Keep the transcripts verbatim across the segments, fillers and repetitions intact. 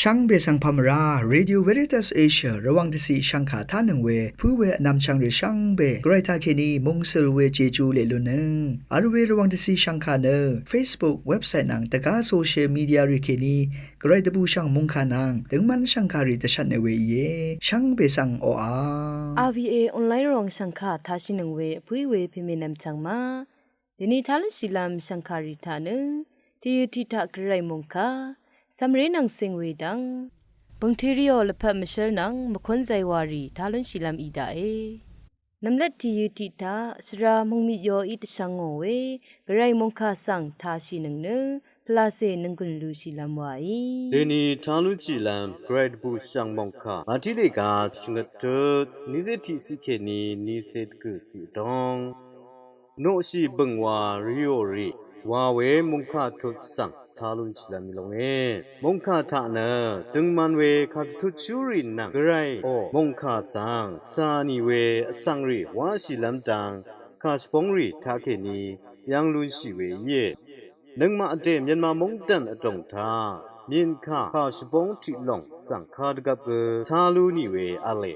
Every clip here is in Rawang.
Shvngbe svng pà mvrá, Radio Veritas Asia Rvwàng dvciq shvngkà tánøng we pǿ we vnvmchvng rì shvngbe Gvray taqkèní mungsøl we Jeju leq lunnøng vl we Rvwàng dvciq shvngkà nø Facebook, website nvng dvgá social media rì kèní Gvray dvbùshv̀ng mòngkà nvng døngmv́n shv̀ngkàrì dvshvtne we íe. Shvngbe svng oqà. R V A online ròng shv̀ngkà taqshìnøng we vpǿí we pèmènvm chv̀ng ma. Dèni tá lúnshìlv́m shv̀ngkàrì taq nø tìyø tiq taq Gvray mòngkà cv̀mré nvng cing we dvng bø̀ngteriò lvpat mvshǿl nvng mvkún zaywarì tá lúnshìlv́m í daqe. Nvmlvt tìyø tiq taq svra mòngmit yoí dvshvng ngò we Gvray mòngkà svng taqshìnøng nø pvlacè nònggùn lushìlv́m waí. Dèni tá lúnshìlv́m Gvray dvbùshv̀ng mòngkà Màtiq lèga shvngøt tut nícé tiqciq kèní nícé dvgø̀ ciq vdóng. Noqshì bø̀ng wa rìò rì wa we mòngkà tut svng tá lúnshìlv́m í longe. Mòngkà taq nø døngman we kàdvtut shúrì nvng Gvrayò mòngkà svng cà nì we vsvng rì wáshìlv́m dang kàshvbóng rì taqkèní yv́ng lúnshì we íe. Nøngmaq vdè Myanmar móngdàn vdòng taq myènkà kàshvbóng tiq lòng svng kadvgvp gø tá lú nì we v̄le.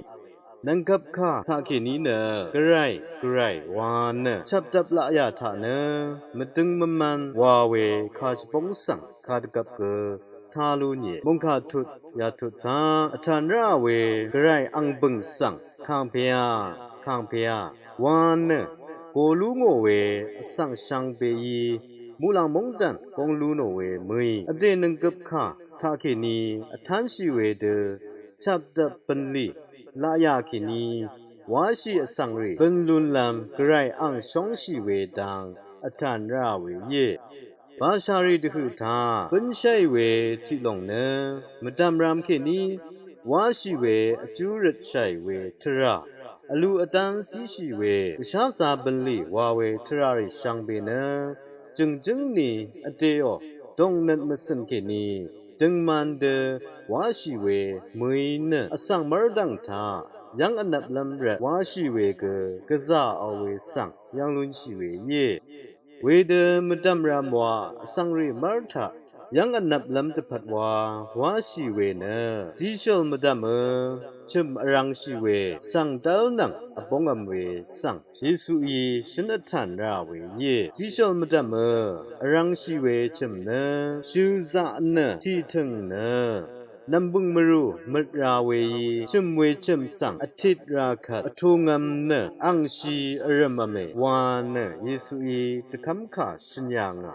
Nvnggvp kà taqkèní nø Gvray, Gvray wa nø chvpdvp laqyà taq nø mvdøng mvman wa we kàshvbóng svng kadvgvp gø tá lú nìe. Mòngkà tut yatut taq vtàn ráà we Gvray ang bø̀ng svng kàngpèà, kàngpèà wa nø go lú ngò we vsvng shvngbeí muqlàng móngdàn góng lú nò we mø̀í vdè nvnggvp kà taqkèní vtánshì we dø chvpdvp bv̀nlì laqyà kèní wáshì vsvng rì bøn lunlv́m Gvray ang shóngshì we dang vtàn ráà we íe. Bashà rì dvhø̀ taq bǿnsháì we tiq lòng nø mvdv̀m rv̄m kèní wáshì we vjú røtshàì we tvrà vlu vdán zíshì we dvsházā bv̀nlì wa we tvrà rì shvngbe nø jø̀ngjǿng ni vdèò dòngnøt mvcø̀n kèní døngman dø wáshì we mø̀í nø vsvng mv́rdv̀ng taq yv́ng vnvplv́m rvt wáshì we gø gvzà vl we svng yv́ng lúnshì we íe. Wedø mvdv̀m rv̄m wa vsvng rì mv́r taq yv́ng vnvplv́m dvpvt wa wáshì we nø zishø̀l mvdv̀mø chø̀m vrv̄ngshì we svng dv́l nvng vbóngvm we svng Yesuí shǿn vtàn ráà we íe. Zishø̀l mvdv̀mø vrv̄ngshì we chø̀m nø shøzaq nø tiqtø̀ng nø nv̀mbø̀ng mvrù møt ra weí chø̀m we chø̀m svng vtit ra kvt vtungvm nø angshi vrø̀mvme wa nø Yesuí dvkv́mkà shø̀n yà ngà.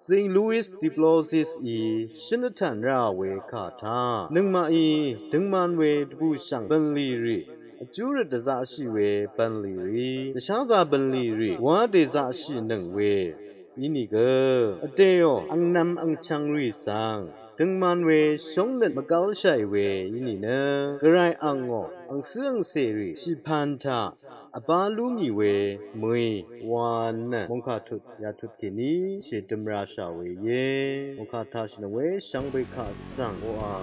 Saint Louis de Blasius í shǿn vtàn ráà we kà taq nøngmaqí døngman we dvbùshv̀ng bv̀nlì rì vjú røt dvzaqshì we bv̀nlì rì dvsházā bv̀nlì rì wá dèzaqshìnøng we ínìgø vdèò angnv̄m angchv̄ng rì svng døngman we shóngnøt mvgv́lshàì we í nìnø Gvray angò angcǿ angcè rì shìpvn taq vbá lú ngì we mø̀í wa nø mòngkà tut yatut kèní shèdøm rashà we íe. Mòngkà taq shvnøng we shvngbe kaq svng oqà.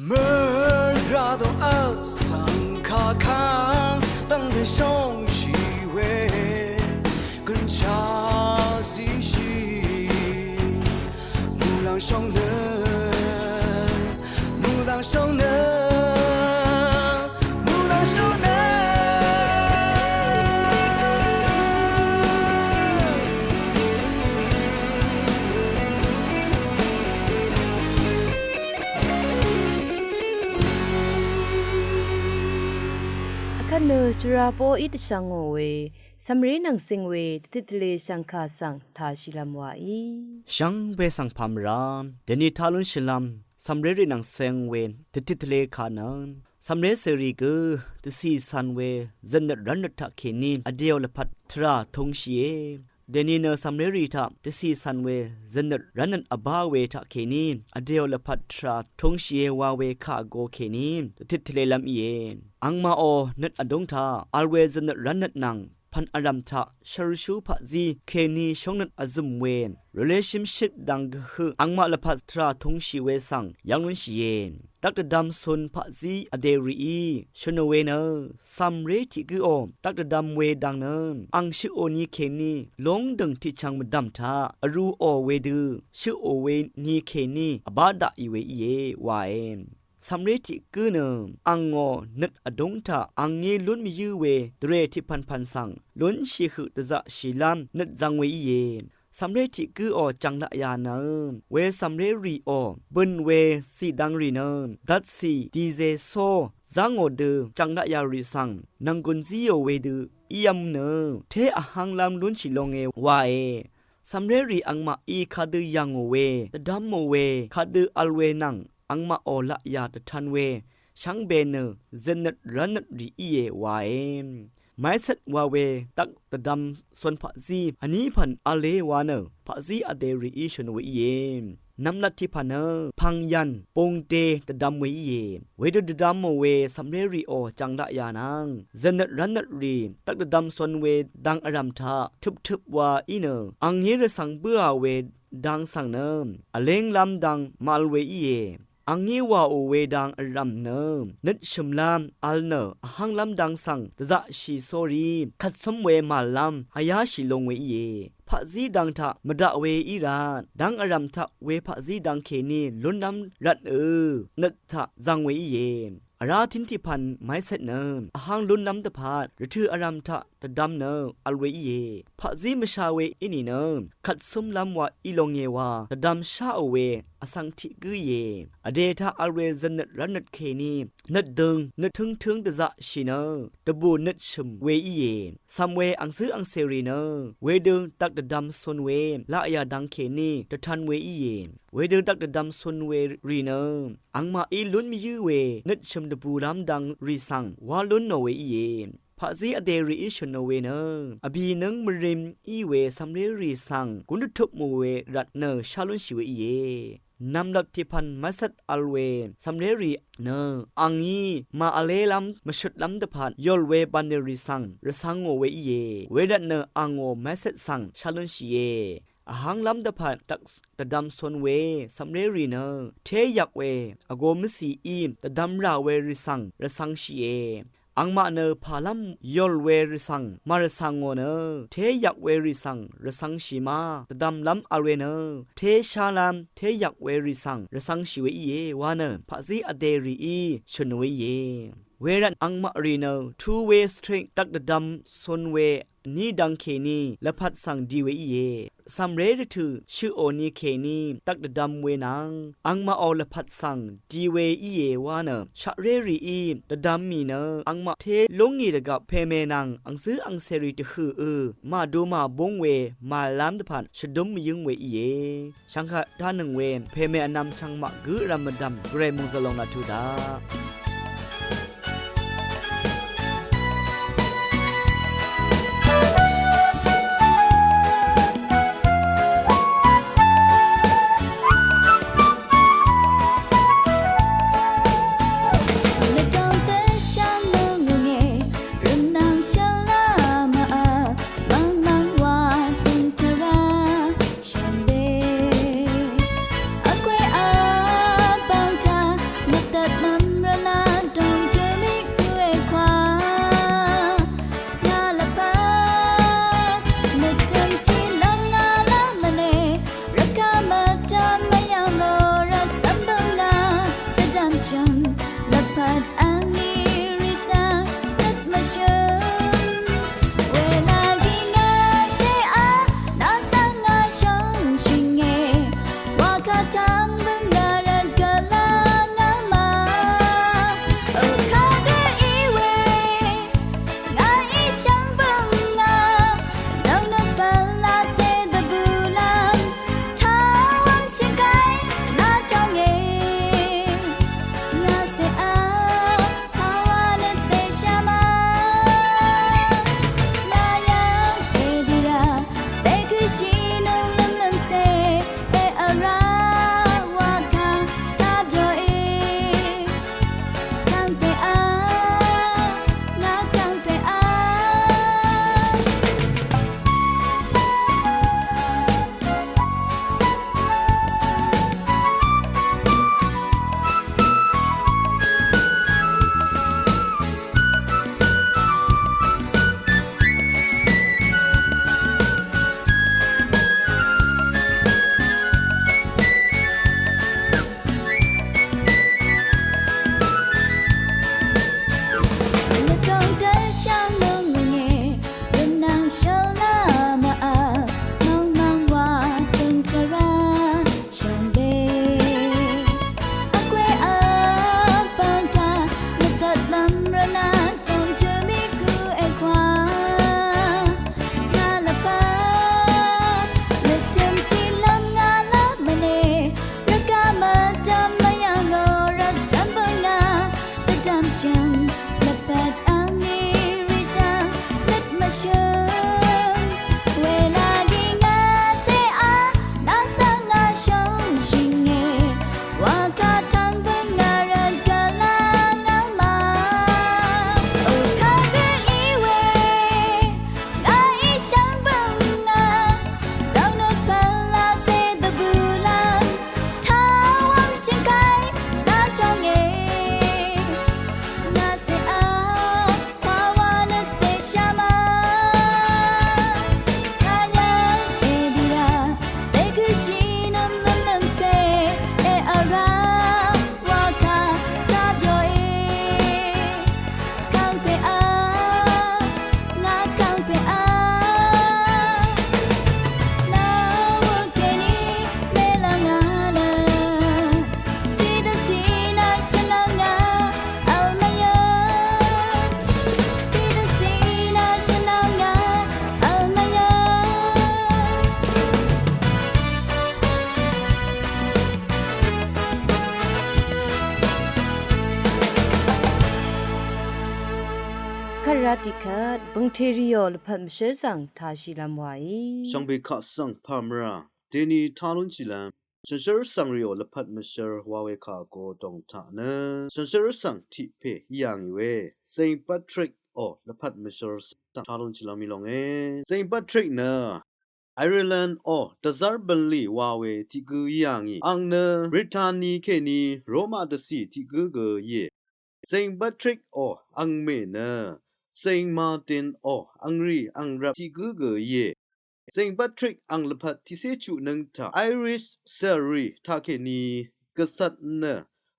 Mø̀rà dø vsvng kà kang dvngte shóngshì we gønshà zíshì. Muqlàng shóngnø, muqlàng shóngnø, muqlàng shóngnø. Vkvt nø shvra poqí dvshvngò we cv̀mré nvng cing we dvtit tvlē shv̀ngkà svng tāshìlv́m wàí. Shvngbe svng pà mvrá dèni tá lúnshìlv́m cv̀mré rì nvng cing we dvtit tvlē kà nvng cv̀mré cèrì gø dvcì cv̀n we zøtnøt rv́nnøt taqkèní vdèò lvpat tvrà tūngshìe. Dèni nø cv̀mré rì taq dvcì cv̀n we zøtnøt rv́nnøt vbá we taqkèní vdèò lvpat tvrà tūngshìe wa we kà vgō kèní dvtit tvlēlv́m íe. Angmaqò nøt vdúng taq vl we zøtnøt rv́nnøt nvng pv̀n vrv̀m taq shvrshú paqzí kèní shóngnøt vzø̀m we relationship dvng gvhøq angmaq lvpat tvrà tūngshì we svng yv́ng lúnshìe. Dvk dvdvm cun paqzí vdè rìí shø̀nò we nø cv̀mré tiq gǿò dvk dvdvm we dang nø ang shøqò ni kèní lóngdø̀ng tiqchv̀ng mvdv̀m taq vrūò wedø shøqò we ni kèní vbá daqì we íe wae. Cv̀mré tiq gǿ nø angò nøt vdúng taq angí lún mvyǿ we dvrè tiqpv̀npv̀n svng lúnshì høq dvzaqshìlv́m nøt zv̄ng we íe. Cv̀mré tiq gǿò jv̀ng laqyà nø we cv̀mré rìò bø̀n we cì dv̄ng rì nø dvtcì dìzè só zv́ngò dø jv̀ng laqyà rì svng nv̀nggùn zíò wedø ív̄m nø té vhv́nglv́m lúnshì longe wae. Cv̀mré rì angmaqí kadø yv̀ngò we dvdv́mò we kadø vl we nvng angmaqò laqyà dvtan we shvngbe nø zøtnøt rv́nnøt rì íe wae. Màícvt wa we dvk dvdvm cun paqzí vní pv̀n v̄le wa nø paqzí vdè rìí shø̀n we íe. Nvmlat tiqpv̀n nø pv̀ngyv̀n bungde dvdvm we íe. Wedø dvdvmò we cv̀mré rìò jv̀ng laqyà nvng zøtnøt rv́nnøt rì dvk dvdvm cun we dang vrv̀m taq tøptøp wa í nø angí rvcv̀ng bǿà we dang svng nø vlénglv́m dang màvl we íe. Angí wàò we dang vrv̀m nø nøt shø̀mlv́m vl nø vhv́nglv́m dang svng dvzaqshì sórí kvt cǿm we màvllv́m vyáshì long we íe. Paqzí dang taq mvdaq we í rvt dang vrv̀m taq we paqzí dang kèní lúnlv́m rvtnø nøt taq zv̄ng we íe. Vrá tín tiqpv̀n màícvt nø vhv́ng lúnlv́m dvpvt rvtø̀ vrv̀m taq dvdvm nø vl we íe. Paqzí mvsha we í nìnø kvt cǿmlv́m wa í longe wa dvdvm sháò we vsvng tiq gǿ íe. Vdè taq vl we zøtnøt rv́nnøt kèní nøt døng nøt tǿngtǿng dvzaqshì nø dvbù nøt shø̀m we íe. Cv̀m we angcǿ angcèrì nø wedø dvk dvdvm cun we laqyà dang kèní dvtan we íe. Wedø dvk dvdvm cun we rì nø angmaqí lún mvyǿ we nøt shø̀m dvbùlv́m dang rì svng wá lúnò we íe. Paqzí vdè rìí shø̀nò we nø, vbì nǿng mvrim í we cv̄mré rì svng gún dvtup mù we rvt nø shá lúnshì we íe. Nv̀mlvp tiqpv̀n mvsvt vl we cv̄mré rì nø, àngí màvlélv́m mvshøtlv́m dvpvt yòl we bv̀nlì rì svng rvcv̄ngò we íe. Wervt nø àngó mvsvt svng shá lúnshìe. Vhv́nglv́m dvpvt dvk dvdvm cun we cv̄mré rì nø, té yvk we vgō mvcìí dvdvm rà we rì svng rvcv̄ngshìe. Angmaq nø pàlv́m yòl we rì svng màrvcv̀ngò nø, té yvk we rì svng rvcv̄ngshì ma dvdvmlv́m vl we nø, té shálv́m té yvk we rì svng rvcv̄ngshì we íe wa nø, paqzí vdè rìí shø̀nò we íe. Wervt angmaq rì nø, tu we strik dvk dvdvm cun we vní dv̄ng kèní lvpat svng di we íe. Cv̀mré rvtø̀ shøqò ni kèní dvk dvdvm we nvng, angmaqò lvpat svng di we íe wa nø, shaqré rìí dvdvm mì nø, angmaq té lúngì dvgvp pèmè nvng angzǿ angcèrì dvhø̀ ø, màdu màbúng we màlv́m dvpvt shvdúm mvyǿng we íe. Shvngkvt dánøng we pèmè vnvm chvngmaq gǿ vrv̄m mvdv̀m Gvray mòngzø̀l lòng laq tuq daq. Shvngbe vgwē vbòng taq nvpdvt nvm rvnaq dòng tø̄ mik gø èkwà. Ngà lvpat nø tø̄m shìlv́m ngà lv́m mvnē. Rvkà mvdvm mvyv̀ng lò rvt zv́m bø̀ng ngà dvdv̀m shø̀m. Lvpat angní rì svng nøt mvshø̀m. Wēlagí ngà cé á, nà svng ngà shóngshìnge, wà kà tvng bø̀ng ngà rvt gvlá ngà mà. Ò kagǿ í we, ngàí shvng bø̀ng ngà, dvng nøt pvlacè dvbùlv́m, tawv́m shø̀ngkàí nà tòngē, ngà cé á, Hawa nøt dèshà ma. Ngà yv́ng èdira, dèkø̄shì nǿng lǿmlǿmcè, èvra wa kà, tap joí. Kàngpè á, ngà kàngpè á. Shvngbe vgwē vbòng taq nøt dvtlv́m rvnaq dòng tø̄ mik gø èkwà. Ngà lvpat nøt tø̄m shìlv́m ngà lv́m mvnē. Rvgaq mvdvm mvyv̀ng lò rvt zv́m bø̀ng ngà dvdv̀m shø̀m. Lvpat angní rì svng nøt mvshø̀m. Wēlagí ngà cé á, nà svng ngà shóngshìnge, wà kà tvng bø̀ng ngà rvt gvlá ngà mà. Ò kagǿ í we, ngàí shvng bø̀ng ngà, dvng nøt pvlacè dvbùlv́m, tawv́m shø̀ngkàí nà tòngē. Ngà cé á, Vrá tiqkvt bø̀ngtèrìò lvpat mvshǿr svng tāshìlv́m wàí. Shvngbe kaq svng pàmvrà deni tá lúnshìlv́m shànshér svng rìò lvpat mvshǿr wa we kà go dòng taq nø shànshér svng tiq pè í yà ngì we Saint Patrick ò lvpat mvshǿr svng tá lúnshìlv́m í longe. Saint Patrick nø Ireland ò dvzv́r bv̀nlì wa we tiq gǿ í yà ngì. Àng nø Brittany kèní Roma dvcì tiq gǿ gø íe. Saint Patrick ò àngmè nø Saint Martin ò àngrì àngrvp tiq gǿ gø íe. Saint Patrick àng lvpat tiqcé chuq nǿng taq Irish cèrì taqkèní gvcvt nø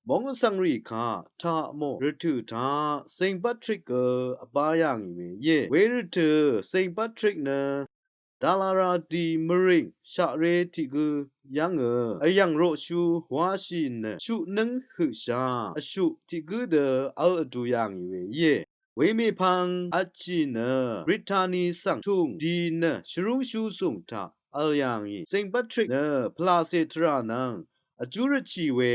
móng vsvng rì kaq taq mò rvtø̀ taq Saint Patrick gø vbá yà ngì we íe. We rvtø̀ Saint Patrick nø dvlvra di mvrìng shaqré tiq gǿ yv́ngø vyv̀ng roqshú wáshì nø chuq nǿng høqshà vshuq tiq gǿ dø v̄l vdu yà ngì we íe. We mèpvng vtshì nø Brittany svng tùng di nø shvrúngshú zùng taq v̄l yà ngì. Saint Patrick nø pvlàcè tvrà nvng vjú rvtshì we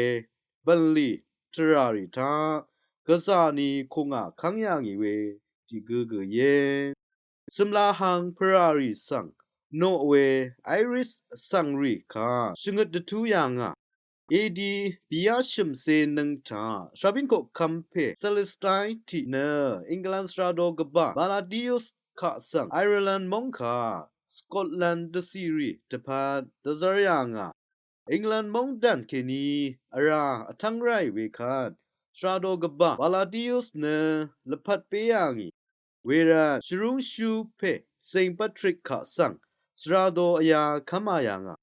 bv̀nlì tvrà rì taq gvzà ni kùngà kv́ng yà ngì we tiq gǿ gø íe. Cø̀mlahang pvràrì svng noq we Irish vsvng rì kaq shvngøt dvtú yà ngà. A D bìyá shø̀mcé nǿng taq shrabín koqkvm pè Celestine tiq nø England svrado gvbà Palladius kaq svng Ireland móng kaq Scotland dvcìrì dvpvt dvzv́r yà ngà. England móngdàn kèní vrá vtv́ng ráì we kvt svrado gvbà Palladius nø lvpat pé yà ngì. Wervt shvrúngshú pè Saint Patrick kaq svng svrado vyá kv́mā yà ngà.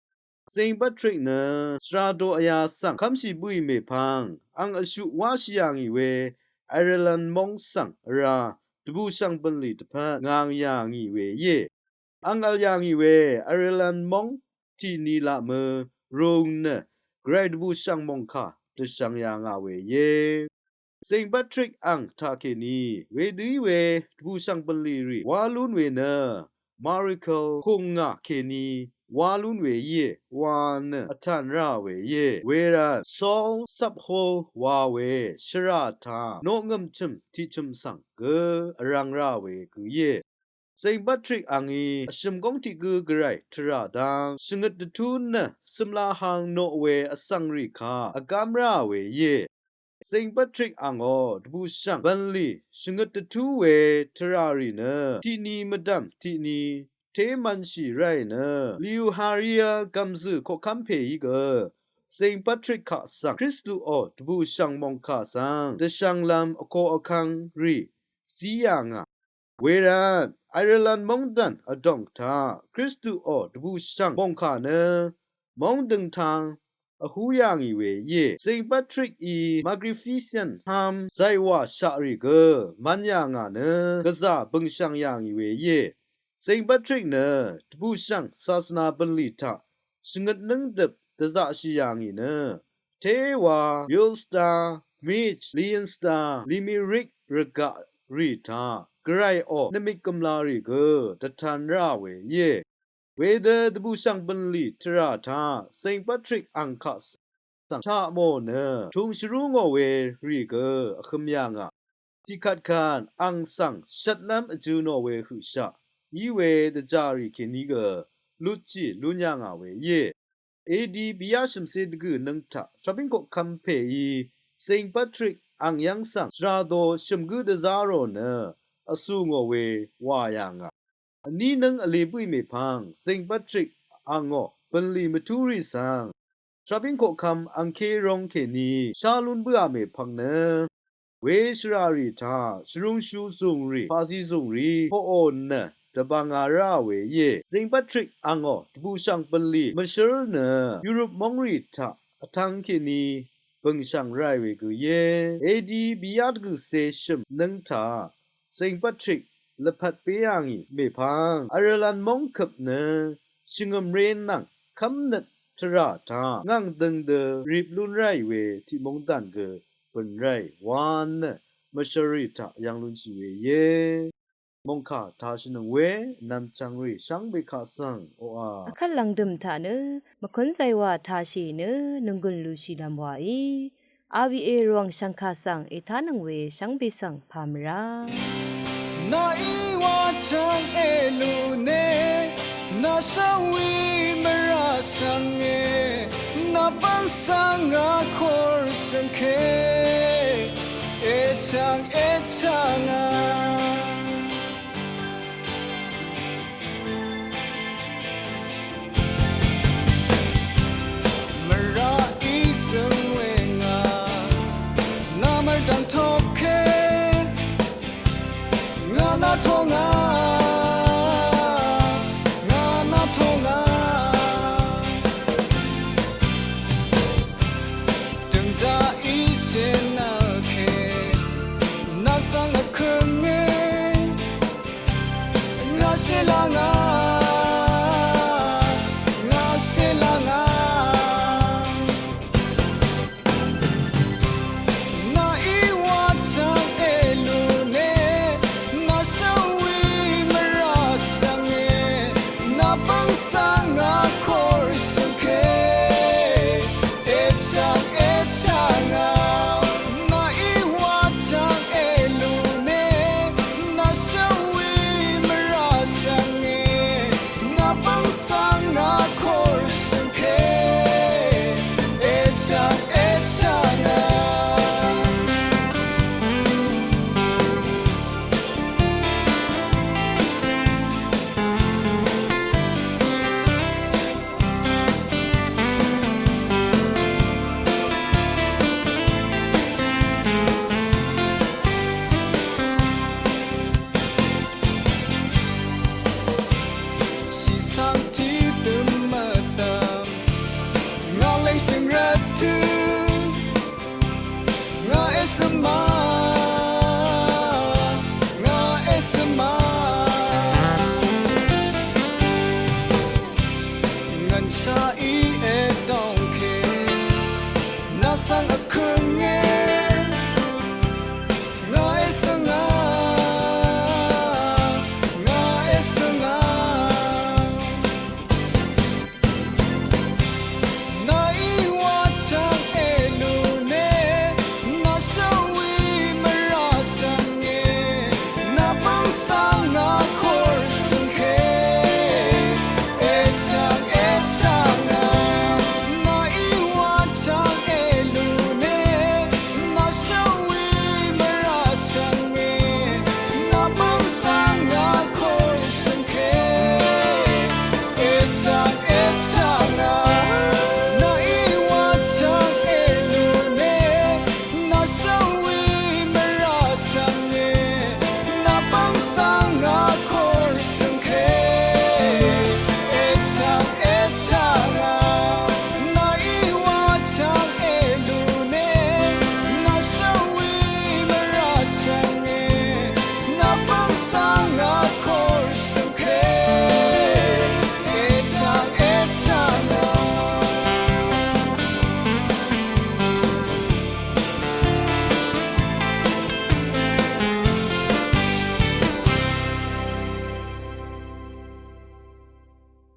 Saint Patrick nø svrado vyá svng kv́mshì bǿì mèpvng àng vshuq wáshì yà ngì we Ireland móng svng vrá dvbùshv̀ng bv̀nlì dvpvt ngà yà ngì we íe. Àng v̄l yà ngì we Ireland móng tiqni laq mø rung nø gvray dvbùshv̀ng mòngkà dvshvng yà ngà we íe. Saint Patrick àng taqkèní wedø í we dvbùshv̀ng bv̀nlì rì wá lún we nø miracle kùngà kèní wá lún we íe wa nø vtàn rá we íe. Wervt Saul Sapho wa we shvrà taq noqngø̀m chø̀m tiqchø̀m svng gø vrvng rá we gø íe. Saint Patrick àngí vshø̀m góng tiq gǿ gvray tvrà dv́ng shvngøt dvtú nø cø̀mlahang noq we vsvng rì kaq vgám rá we íe. Saint Patrick àngó dvbùshv̀ng bv̀nlì shvngøt dvtú we tvrà rì nø tiqni mvdv̀m tiqni té mv̄nshì ráì nø Leoharia gv̀mzø̀ koqkv́m pèí gø Saint Patrick kaq svng Kristuò dvbùshv̀ng mòngkà svng dvshv̄nglv́m vko vkv́ng rì zí yà ngà. Wervt Ireland móngdàn vdòng taq Kristuò dvbùshv̀ng mòngkà nø móng døngtang vhú yà ngì we íe. Saint Patrick í Magnificent ham zàywà shaqrì gø mv̄n yà ngà nø gvzà bø̀ngshv̀ng yà ngì we íe. Saint Patrick nø dvbùshv̀ng sasvna bv̀nlì taq shvngøt nǿngdøp dvzaqshì yà ngì nø téwa Ulster, Meath, Leinster, Limerick rvgaq rì taq gvrayò nvmik gø̀mlarì gø dvtan rá we íe. Wedø dvbùshv̀ng bv̀nlì tvrà taq Saint Patrick àng kaq svng taq mò nø tùng shvrú ngò we rì gø vhø̄m yà ngà. Tiqkvtkvt àng svng shvtlv́m vjø̄ nò we høqshaq í we dvjà rì kèní gø lutshì lún yà ngà we íe. A D bìyá shø̀mcé dvgø̀ nǿng taq shrabín koqkv́m pèí Saint Patrick àng yv́ng svng svrado shø̀m gǿ dvzá rò nø vsù ngò we wà yà ngà. Vní nǿng vlē bǿì mèpvng Saint Patrick àngó bø̀nlì mvtúrì svng shrabín koqkvm angké róng kèní shá lún bǿà mèpvng nø we shvràrì taq shvrúngshú zùngrì paqzí zùngrì poqò nø dvbvnga ráà we íe. Saint Patrick àngó dvbùshv̀ng bø̀nlì mvshǿr nø Europe móngrì taq vtvng kèní bø̀ngshv̀ng ráì we gø íe. A D bìyá dvgø̀cé shø̀m nǿng taq Saint Patrick lvpat béà ngì mèpvng Ireland móngkøp nø shvngø̀mré nvng kv́mnøt tvrà taq ngv̀ng døng dø rip lún ráì we tiq móngdàn gø bø̀n ráì wa nø mvshvrì taq yv́ng lúnshì we íe. Mòngkà tashìnøng we vnvm chv̀ngrì shvngbe kaq svng oqà vkvt lv̀ngdø̀m taq nø mvkún zaywà tashì nø nònggùn lushìlvm wàí. R V A Rvwàng shv̀ngkà svng ètánøng we shvngbe svng pàmvrá. Nà í wa chvng èlùne, nà shvwi mvrà svnge, nà bvng svng a kor svngke, èchvng èchvng a